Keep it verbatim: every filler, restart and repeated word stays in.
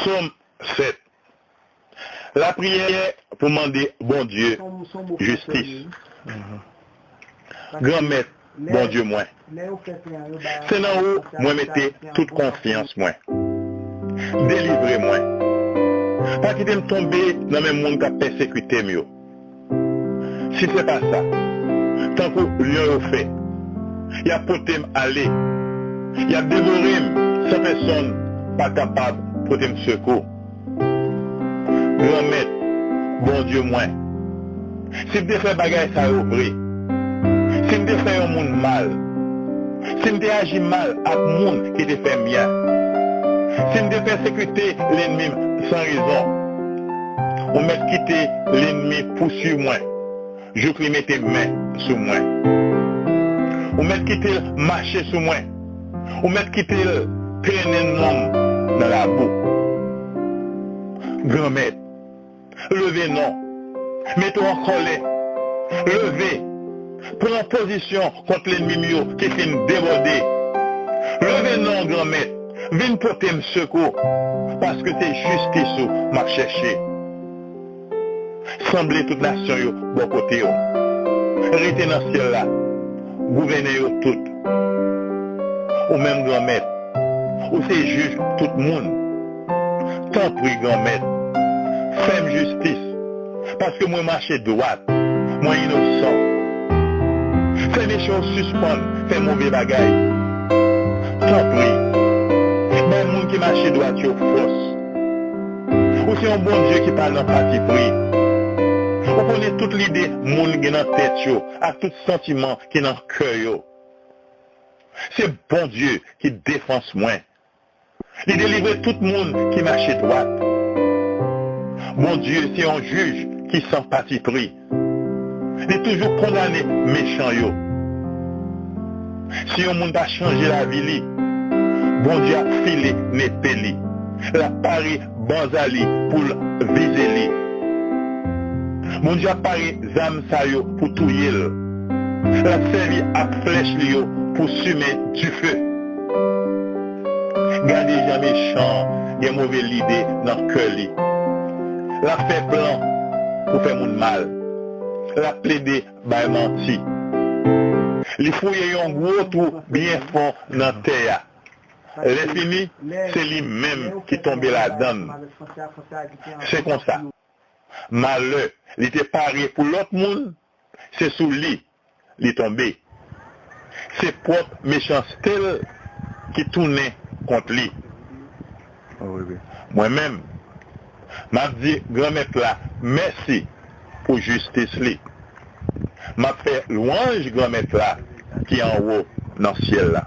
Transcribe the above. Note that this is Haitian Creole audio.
Sòm sèt. Lapriyè pou mande Bondye jistis. Granmèt, Bondye mwen, se nan ou mwen mete tout konfyans mwen. Delivre mwen. Pa kite m tonbe nan men moun k ap pèsekite m yo. Si se pa sa, tankou lyon yo fè, y ap pote m ale. Y ap devore m san pèsonn pa kapab pote m sekou. Granmèt, Bondye mwen, si m te fè bagay sa yo vre, si m te fè yon moun mal, si m te aji mal ak moun ki te fè m byen, si m te pèsekite lènmi m san rezon, ou mèt kite lènmi pouswiv mwen jouk li mete men sou mwen. Ou mèt kite l mache sou mwen. Ou mèt kite l trennen non m nan labou. Granmèt, leve non. Mete w an kòlè. Leve. Pran pozisyon kont lènmi m yo ki fin debòde. Leve non, Granmèt. Vin pote m sekou, paske se jistis ou m ap chèche. Sanble tout nasyon yo bò kote w. Rete nan syèl la, gouvène yo tout. Ou menm, Granmèt, ou se jij tout moun. Tanpri, Granmèt, fè m jistis, paske mwen mache dwat, mwen inosan. Fè mechan yo sispann fè move bagay. Tanpri, bay moun ki mache dwat yo fòs. Ou se yon Bondye ki pa nan patipri. Ou konnen tout lide moun gen nan tèt yo ak tout santiman ki nan kè yo. Se Bondye ki defans mwen. Li delivre tout moun ki mache dwat. Bondye se yon jij ki san patipri. Li toujou kondane mechan yo. Si yon moun pa chanje lavi li, Bondye ap file nepe li. L ap pare banza li pou l vize li. Bondye ap pare zam sa yo pou touye l. L ap sèvi ak flèch li yo pou simen dife. Gade jan mechan an gen move lide nan kè li. L ap fè plan pou fè moun mal. L ap plede bay manti. Li fouye yon gwo twou byen fon nan tè a. Lè fini, se li menm ki tonbe ladan l. Se konsa, malè li te pare pou lòt moun, se sou li li tonbe. Se pwòp mechanste l ki tounen kont li. Mwen menm, m ap di Granmèt la mèsi pou jistis li. M ap fè lwanj Granmèt la ki anwo nan syèl la.